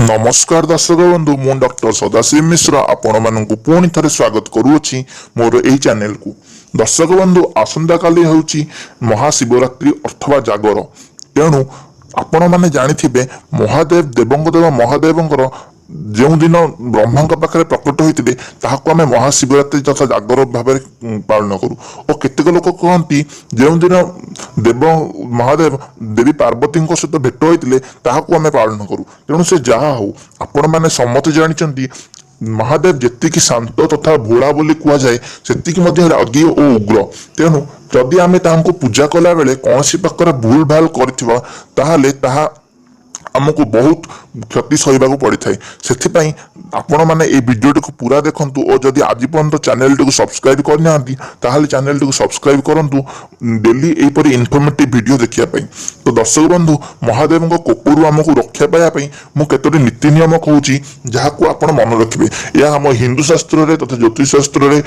ନମସ୍କାର ଦର୍ଶକ ବନ୍ଧୁ, ମୁଁ ଡକ୍ଟର ସଦାଶିବ ମିଶ୍ର ଆପଣମାନଙ୍କୁ ପୁଣି ଥରେ ସ୍ୱାଗତ କରୁଅଛି ମୋର ଏହି ଚ୍ୟାନେଲକୁ। ଦର୍ଶକ ବନ୍ଧୁ, ଆସନ୍ତାକାଲି ହେଉଛି ମହାଶିବରାତ୍ରି ଅଥବା ଜାଗର। ତେଣୁ ଆପଣମାନେ ଜାଣିଥିବେ, ମହାଦେବ, ଦେବଙ୍କ ଦେବ ମହାଦେବଙ୍କର ଯେଉଁଦିନ ବ୍ରହ୍ମାଙ୍କ ପାଖରେ ପ୍ରକଟ ହୋଇଥିଲେ, ତାହାକୁ ଆମେ ମହାଶିବରାତ୍ରି ତଥା ଜାଗର ଭାବରେ ପାଳନ କରୁ ଓ କେତେକ ଲୋକ କହନ୍ତି, ଯେଉଁଦିନ ଦେବ ମହାଦେବ ଦେବୀ ପାର୍ବତୀଙ୍କ ସହିତ ଭେଟ ହୋଇଥିଲେ, ତାହାକୁ ଆମେ ପାଳନ କରୁ। ତେଣୁ ସେ ଯାହା ହଉ, ଆପଣମାନେ ସମସ୍ତେ ଜାଣିଛନ୍ତି, ମହାଦେବ ଯେତିକି ଶାନ୍ତ ତଥା ଭୋଳା ବୋଲି କୁହାଯାଏ, ସେତିକି ମଧ୍ୟ ରାଗି ଓ ଉଗ୍ର। ତେଣୁ ଯଦି ଆମେ ତାହାଙ୍କୁ ପୂଜା କଲା ବେଳେ କୌଣସି ପ୍ରକାର ଭୁଲ ଭାଲ କରିଥିବା, ତାହେଲେ ତାହା ଆମକୁ ବହୁତ କ୍ଷତି ସହିବାକୁ ପଡ଼ିଥାଏ। ସେଥିପାଇଁ ଆପଣମାନେ ଏଇ ଭିଡ଼ିଓଟିକୁ ପୁରା ଦେଖନ୍ତୁ ଓ ଯଦି ଆଜି ପର୍ଯ୍ୟନ୍ତ ଚ୍ୟାନେଲଟିକୁ ସବସ୍କ୍ରାଇବ୍ କରିନାହାନ୍ତି, ତାହେଲେ ଚ୍ୟାନେଲଟିକୁ ସବସ୍କ୍ରାଇବ୍ କରନ୍ତୁ ଡେଲି ଏହିପରି ଇନଫର୍ମେଟିଭ୍ ଭିଡ଼ିଓ ଦେଖିବା ପାଇଁ। ତ ଦର୍ଶକ ବନ୍ଧୁ, ମହାଦେବଙ୍କ କୋପରୁ ଆମକୁ ରକ୍ଷା ପାଇବା ପାଇଁ ମୁଁ କେତୋଟି ନୀତି ନିୟମ କହୁଛି, ଯାହାକୁ ଆପଣ ମନେ ରଖିବେ। ଏହା ଆମ ହିନ୍ଦୁ ଶାସ୍ତ୍ରରେ ତଥା ଜ୍ୟୋତିଷ ଶାସ୍ତ୍ରରେ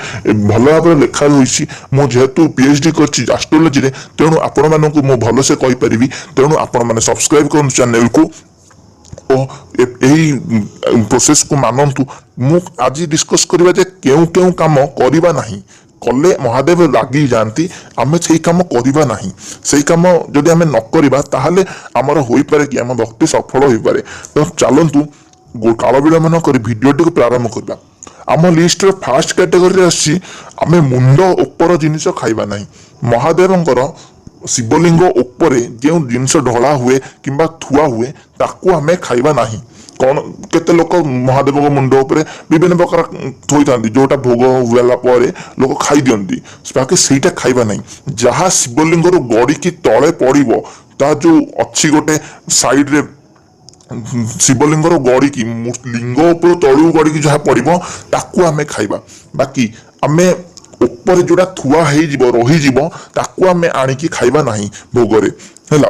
ଭଲ ଭାବରେ ଲେଖା ହୋଇଛି। ମୁଁ ଯେହେତୁ ପିଏଚଡି କରିଛି ଆଷ୍ଟ୍ରୋଲୋଜିରେ, ତେଣୁ ଆପଣମାନଙ୍କୁ ମୁଁ ଭଲସେ କହିପାରିବି। ତେଣୁ ଆପଣମାନେ ସବସ୍କ୍ରାଇବ୍ କରନ୍ତୁ ଚ୍ୟାନେଲକୁ ଓ ଏହି ପ୍ରୋସେସକୁ ମାନନ୍ତୁ। ମୁଁ ଆଜି ଡିସ୍କସ୍ କରିବା ଯେ କେଉଁ କେଉଁ କାମ କରିବା ନାହିଁ, କଲେ ମହାଦେବ ରାଗି ଯାଆନ୍ତି। ଆମେ ସେଇ କାମ କରିବା ନାହିଁ। ସେଇ କାମ ଯଦି ଆମେ ନ କରିବା, ତାହେଲେ ଆମର ହୋଇପାରେ କି ଆମ ଭକ୍ତି ସଫଳ ହୋଇପାରେ। ତ ଚାଲନ୍ତୁ, କାଳ ବିଳମ୍ବ ନ କରି ଭିଡ଼ିଓଟିକୁ ପ୍ରାରମ୍ଭ କରିବା। ଆମ ଲିଷ୍ଟର ଫାଷ୍ଟ କ୍ୟାଟେଗୋରୀରେ ଆସିଛି, ଆମେ ମୁଣ୍ଡ ଉପର ଜିନିଷ ଖାଇବା ନାହିଁ। ମହାଦେବଙ୍କର ଶିବଲିଙ୍ଗ ଉପରେ ଯେଉଁ ଜିନିଷ ଢଳା ହୁଏ କିମ୍ବା ଥୁଆ ହୁଏ, ତାକୁ ଆମେ ଖାଇବା ନାହିଁ। କ'ଣ, କେତେ ଲୋକ ମହାଦେବଙ୍କ ମୁଣ୍ଡ ଉପରେ ବିଭିନ୍ନ ପ୍ରକାର ଥୋଇଥାନ୍ତି, ଯୋଉଟା ଭୋଗ ହେଲା ପରେ ଲୋକ ଖାଇ ଦିଅନ୍ତି। ବାକି ସେଇଟା ଖାଇବା ନାହିଁ। ଯାହା ଶିବଲିଙ୍ଗରୁ ଗଡ଼ିକି ତଳେ ପଡ଼ିବ, ତା ଯୋଉ ଅଛି ଗୋଟେ ସାଇଡରେ, ଶିବଲିଙ୍ଗର ଗଡ଼ିକି ଲିଙ୍ଗ ଉପରୁ ତଳକୁ ଗଡ଼ିକି ଯାହା ପଡ଼ିବ, ତାକୁ ଆମେ ଖାଇବା। ବାକି ଆମେ ଉପରେ ଯୋଉଟା ଥୁଆ ହେଇଯିବ, ରହିଯିବ, ତାକୁ ଆମେ ଆଣିକି ଖାଇବା ନାହିଁ ଭୋଗରେ। ହେଲା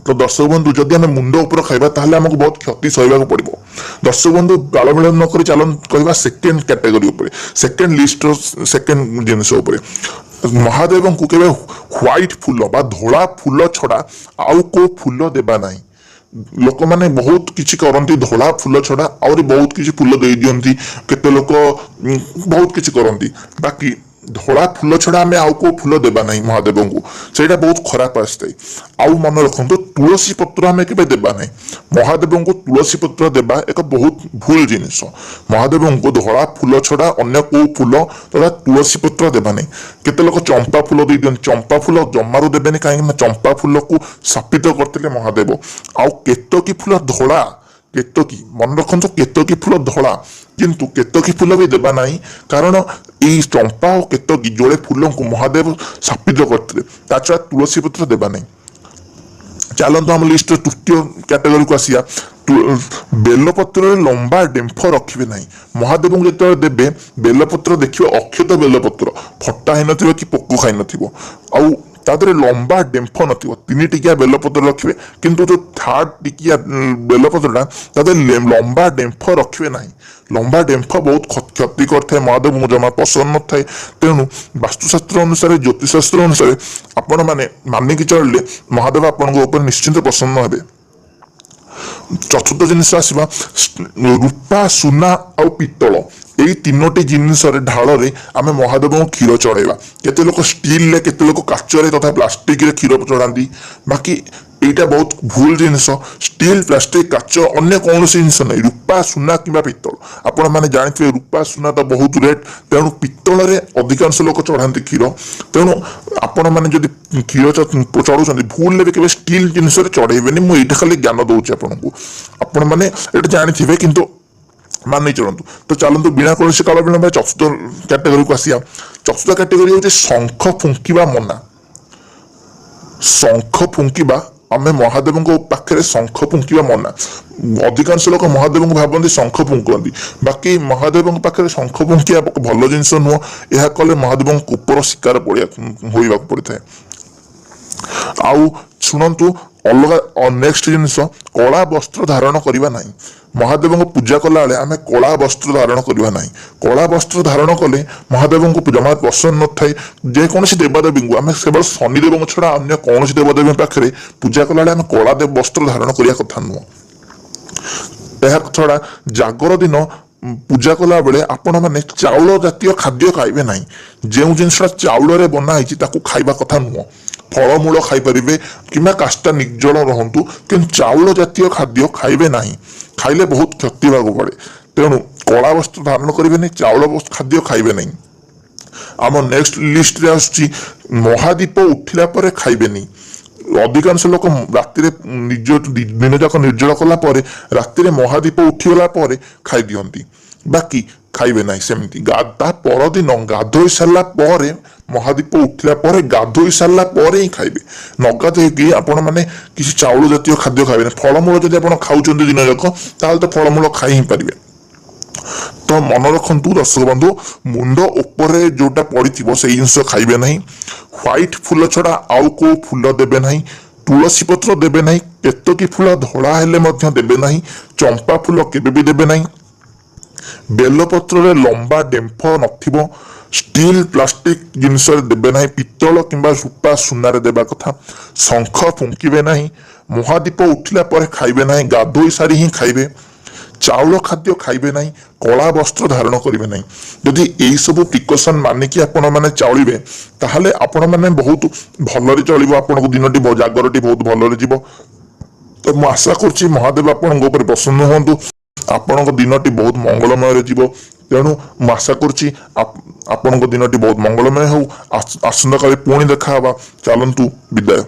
ତ ଦର୍ଶକ ବନ୍ଧୁ, ଯଦି ଆମେ ମୁଣ୍ଡ ଉପରେ ଖାଇବା, ତାହେଲେ ଆମକୁ ବହୁତ କ୍ଷତି ସହିବାକୁ ପଡ଼ିବ। ଦର୍ଶକ ବନ୍ଧୁ, କାଳ ବିଳମ୍ବ ନ କରି ଚାଲନ୍ତୁ କହିବା ସେକେଣ୍ଡ କ୍ୟାଟେଗୋରୀ ଉପରେ, ସେକେଣ୍ଡ ଲିଷ୍ଟର ସେକେଣ୍ଡ ଜିନିଷ ଉପରେ। ମହାଦେବଙ୍କୁ କେବେ ହ୍ୱାଇଟ୍ ଫୁଲ ବା ଧଳା ଫୁଲ ଛଡ଼ା ଆଉ କୋଉ ଫୁଲ ଦେବା ନାହିଁ। ଲୋକମାନେ ବହୁତ କିଛି କରନ୍ତି, ଧଳା ଫୁଲ ଛଡ଼ା ଆହୁରି ବହୁତ କିଛି ଫୁଲ ଦେଇ ଦିଅନ୍ତି। କେତେ ଲୋକ ବହୁତ କିଛି କରନ୍ତି। ବାକି ଧଳା ଫୁଲ ଛଡ଼ା ଆମେ ଆଉ କୋଉ ଫୁଲ ଦେବା ନାହିଁ ମହାଦେବଙ୍କୁ। ସେଇଟା ବହୁତ ଖରାପ ଆସିଥାଏ। ଆଉ ମନେ ରଖନ୍ତୁ, ତୁଳସୀ ପତ୍ର ଆମେ କେବେ ଦେବା ନାହିଁ ମହାଦେବଙ୍କୁ। ତୁଳସୀ ପତ୍ର ଦେବା ଏକ ବହୁତ ଭୁଲ ଜିନିଷ। ମହାଦେବଙ୍କୁ ଧଳା ଫୁଲ ଛଡ଼ା ଅନ୍ୟ କୋଉ ଫୁଲ ତଥା ତୁଳସୀ ପତ୍ର ଦେବା ନାହିଁ। କେତେ ଲୋକ ଚମ୍ପା ଫୁଲ ଦେଇ ଦିଅନ୍ତି। ଚମ୍ପା ଫୁଲ ଜମାରୁ ଦେବେନି, କାହିଁକି ନା ଚମ୍ପା ଫୁଲକୁ ଶାପିତ କରିଥିଲେ ମହାଦେବ। ଆଉ କେତକୀ ଫୁଲ ଧଳା, କେତକୀ, ମନେ ରଖନ୍ତୁ, କେତକୀ ଫୁଲ ଧଳା, କିନ୍ତୁ କେତକୀ ଫୁଲ ବି ଦେବା ନାହିଁ, କାରଣ ଏଇ ଚମ୍ପା ଓ କେତକୀ ଯୋଡ଼େ ଫୁଲଙ୍କୁ ମହାଦେବ ଶାପିତ କରିଥିଲେ। ତା ଛଡ଼ା ତୁଳସୀ ପତ୍ର ଦେବା ନାହିଁ। ଚାଲନ୍ତୁ, ଆମ ଲିଷ୍ଟର ତୃତୀୟ କ୍ୟାଟେଗୋରୀକୁ ଆସିବା। ବେଲପତ୍ରରେ ଲମ୍ବା ଡେମ୍ଫ ରଖିବେ ନାହିଁ। ମହାଦେବଙ୍କୁ ଯେତେବେଳେ ଦେବେ ବେଲପତ୍ର, ଦେଖିବେ ଅକ୍ଷତ ବେଲପତ୍ର, ଫଟା ହେଇନଥିବ କି ପୋକ ଖାଇନଥିବ ଆଉ ତା ଦେହରେ ଲମ୍ବା ଡେମ୍ଫ ନଥିବ। ତିନି ଟିକିଆ ବେଲପତ୍ର ରଖିବେ, କିନ୍ତୁ ଯୋଉ ଥାର୍ଡ ଟିକିଆ ବେଲପତ୍ରଟା, ତା ଦେହରେ ଲମ୍ବା ଡେମ୍ଫ ରଖିବେ ନାହିଁ। ଲମ୍ବା ଡେମ୍ଫ ବହୁତ କ୍ଷତି କରିଥାଏ, ମହାଦେବଙ୍କୁ ଜମା ପସନ୍ଦ ନଥାଏ। ତେଣୁ ବାସ୍ତୁଶାସ୍ତ୍ର ଅନୁସାରେ, ଜ୍ୟୋତିଷଶାସ୍ତ୍ର ଅନୁସାରେ ଆପଣମାନେ ମାନିକି ଚଳିଲେ ମହାଦେବ ଆପଣଙ୍କ ଉପରେ ନିଶ୍ଚିନ୍ତ ପ୍ରସନ୍ନ ହେବେ। ଚତୁର୍ଥ ଜିନିଷ ଆସିବା, ରୂପା, ସୁନା ଆଉ ପିତ୍ତଳ, ଏଇ ତିନୋଟି ଜିନିଷରେ ଢାଳରେ ଆମେ ମହାଦେବଙ୍କୁ କ୍ଷୀର ଚଢ଼େଇବା। କେତେ ଲୋକ ଷ୍ଟିଲରେ, କେତେ ଲୋକ କାଚରେ ତଥା ପ୍ଲାଷ୍ଟିକରେ କ୍ଷୀର ଚଢ଼ାନ୍ତି। ବାକି ଏଇଟା ବହୁତ ଭୁଲ ଜିନିଷ। ଷ୍ଟିଲ୍, ପ୍ଲାଷ୍ଟିକ, କାଚ, ଅନ୍ୟ କୌଣସି ଜିନିଷ ନାହିଁ, ରୂପା, ସୁନା କିମ୍ବା ପିତ୍ତଳ। ଆପଣମାନେ ଜାଣିଥିବେ, ରୂପା ସୁନା ତ ବହୁତ ରେଟ୍। ତେଣୁ ପିତ୍ତଳରେ ଅଧିକାଂଶ ଲୋକ ଚଢ଼ାନ୍ତି କ୍ଷୀର। ତେଣୁ ଆପଣମାନେ ଯଦି କ୍ଷୀର ଚଢ଼ଉଛନ୍ତି, ଭୁଲରେ ବି କେବେ ଷ୍ଟିଲ୍ ଜିନିଷରେ ଚଢ଼େଇବେନି। ମୁଁ ଏଇଟା ଖାଲି ଜ୍ଞାନ ଦଉଛି ଆପଣଙ୍କୁ। ଆପଣମାନେ ଏଇଟା ଜାଣିଥିବେ, କିନ୍ତୁ ମାନି ଚଳନ୍ତୁ। ତ ଚାଲନ୍ତୁ, ବିନା କୌଣସି କାଳ ବିଳମ୍ବ ଚତୁର୍ଥ କ୍ୟାଟେଗୋରୀକୁ ଆସିବା। ଚତୁର୍ଥ କ୍ୟାଟେଗୋରୀ ହେଉଛି ଶଙ୍ଖ ଫୁଙ୍କିବା ମନା। ଶଙ୍ଖ ଫୁଙ୍କିବା, ଆମେ ମହାଦେବଙ୍କ ପାଖରେ ଶଙ୍ଖ ଫୁଙ୍କିବା ମନା। ଅଧିକାଂଶ ଲୋକ ମହାଦେବଙ୍କୁ ଭାବନ୍ତି, ଶଙ୍ଖ ଫୁଙ୍କନ୍ତି। ବାକି ମହାଦେବଙ୍କ ପାଖରେ ଶଙ୍ଖ ଫୁଙ୍କିବା ଭଲ ଜିନିଷ ନୁହଁ। ଏହା କଲେ ମହାଦେବଙ୍କ କୋପର ଶିକାର ହୋଇବାକୁ ପଡ଼ିଥାଏ। ଆଉ ଶୁଣନ୍ତୁ, ଅଲଗା ନେକ୍ସଟ ଜିନିଷ, କଳା ବସ୍ତ୍ର ଧାରଣ କରିବା ନାହିଁ। ମହାଦେବଙ୍କ ପୂଜା କଲାବେଳେ ଆମେ କଳା ବସ୍ତ୍ର ଧାରଣ କରିବା ନାହିଁ। କଳା ବସ୍ତ୍ର ଧାରଣ କଲେ ମହାଦେବଙ୍କୁ ଜମା ପସନ୍ଦ ନଥାଏ। ଯେକୌଣସି ଦେବାଦେବୀଙ୍କୁ, ଆମେ କେବଳ ଶନିଦେବଙ୍କ ଛଡ଼ା ଅନ୍ୟ କୌଣସି ଦେବାଦେବୀଙ୍କ ପାଖରେ ପୂଜା କଲାବେଳେ ଆମେ କଳା ବସ୍ତ୍ର ଧାରଣ କରିବା କଥା ନୁହଁ। ଏହା ଛଡ଼ା ଜାଗର ଦିନ ପୂଜା କଲାବେଳେ ଆପଣମାନେ ଚାଉଳ ଜାତୀୟ ଖାଦ୍ୟ ଖାଇବେ ନାହିଁ। ଯେଉଁ ଜିନିଷଟା ଚାଉଳରେ ବନା ହେଇଛି, ତାକୁ ଖାଇବା କଥା ନୁହଁ। ଫଳମୂଳ ଖାଇପାରିବେ କିମ୍ବା କାଷ୍ଟା ନିର୍ଜଳ ରହନ୍ତୁ, କିନ୍ତୁ ଚାଉଳ ଜାତୀୟ ଖାଦ୍ୟ ଖାଇବେ ନାହିଁ। ଖାଇଲେ ବହୁତ କ୍ଷତି ହେବାକୁ ପଡ଼େ। ତେଣୁ କଳା ବସ୍ତ୍ର ଧାରଣ କରିବେନି, ଚାଉଳ ଖାଦ୍ୟ ଖାଇବେ ନାହିଁ। ଆମ ନେକ୍ସଟ ଲିଷ୍ଟରେ ଆସୁଛି, ମହାଦୀପ ଉଠିଲା ପରେ ଖାଇବେନି। ଅଧିକାଂଶ ଲୋକ ରାତିରେ ନିଜ ଦିନ ଯାକ ନିର୍ଜଳ କଲା ପରେ ରାତିରେ ମହାଦୀପ ଉଠିଗଲା ପରେ ଖାଇଦିଅନ୍ତି। ବାକି ଖାଇବେ ନାହିଁ ସେମିତି। ତା ପରଦିନ ଗାଧୋଇ ସାରିଲା ପରେ, ମହାଦୀପ ଉଠିଲା ପରେ ଗାଧୋଇ ସାରିଲା ପରେ ହିଁ ଖାଇବେ। ନ ଗାଧୋଇକି ଆପଣମାନେ କିଛି ଚାଉଳ ଜାତୀୟ ଖାଦ୍ୟ ଖାଇବେନି। ଫଳମୂଳ ଯଦି ଆପଣ ଖାଉଛନ୍ତି ଦିନ ଯାକ, ତାହେଲେ ତ ଫଳମୂଳ ଖାଇ ହିଁ ପାରିବେ। ତ ମନେ ରଖନ୍ତୁ ଦର୍ଶକ ବନ୍ଧୁ, ମୁଣ୍ଡ ଉପରେ ଯୋଉଟା ପଡିଥିବ, ସେଇ ଜିନିଷ ଖାଇବେ ନାହିଁ। ହ୍ୱାଇଟ୍ ଫୁଲ ଛଡା ଆଉ କୋଉ ଫୁଲ ଦେବେ ନାହିଁ। ତୁଳସୀ ପତ୍ର ଦେବେ ନାହିଁ। କେତକୀ ଫୁଲ ଧଳା ହେଲେ ମଧ୍ୟ ଦେବେ ନାହିଁ। ଚମ୍ପା ଫୁଲ କେବେ ବି ଦେବେ ନାହିଁ। ବେଲପତ୍ରରେ ଲମ୍ବା ଡେମ୍ଫ ନଥିବ। ଷ୍ଟିଲ୍, ପ୍ଲାଷ୍ଟିକ ଜିନିଷରେ ଦେବେ ନାହିଁ। ପିତ୍ତଳ କିମ୍ବା ରୂପା, ସୁନାରେ ଦେବା କଥା। ଶଙ୍ଖ ଫୁଙ୍କିବେ ନାହିଁ। ମହାଦୀପ ଉଠିଲା ପରେ ଖାଇବେ ନାହିଁ, ଗାଧୋଇ ସାରି ହିଁ ଖାଇବେ। ଚାଉଳ ଖାଦ୍ୟ ଖାଇବେ ନାହିଁ। କଳା ବସ୍ତ୍ର ଧାରଣ କରିବେ ନାହିଁ। ଯଦି ଏଇସବୁ ପ୍ରିକସନ୍ ମାନିକି ଆପଣମାନେ ଚଳିବେ, ତାହେଲେ ଆପଣମାନେ ବହୁତ ଭଲରେ ଚଳିବ। ଆପଣଙ୍କ ଦିନଟି, ଜାଗରଟି ବହୁତ ଭଲରେ ଯିବ। ତ ମୁଁ ଆଶା କରୁଛି, ମହାଦେବ ଆପଣଙ୍କ ଉପରେ ପ୍ରସନ୍ନ ହୁଅନ୍ତୁ, ଆପଣଙ୍କ ଦିନଟି ବହୁତ ମଙ୍ଗଳମୟରେ ଯିବ। ତେଣୁ ମୁଁ ଆଶା କରୁଛି, ଆପଣଙ୍କ ଦିନଟି ବହୁତ ମଙ୍ଗଳମୟ ହେଉ। ଆସନ୍ତାକାଲି ପୁଣି ଦେଖା ହେବା। ଚାଲନ୍ତୁ, ବିଦାୟ।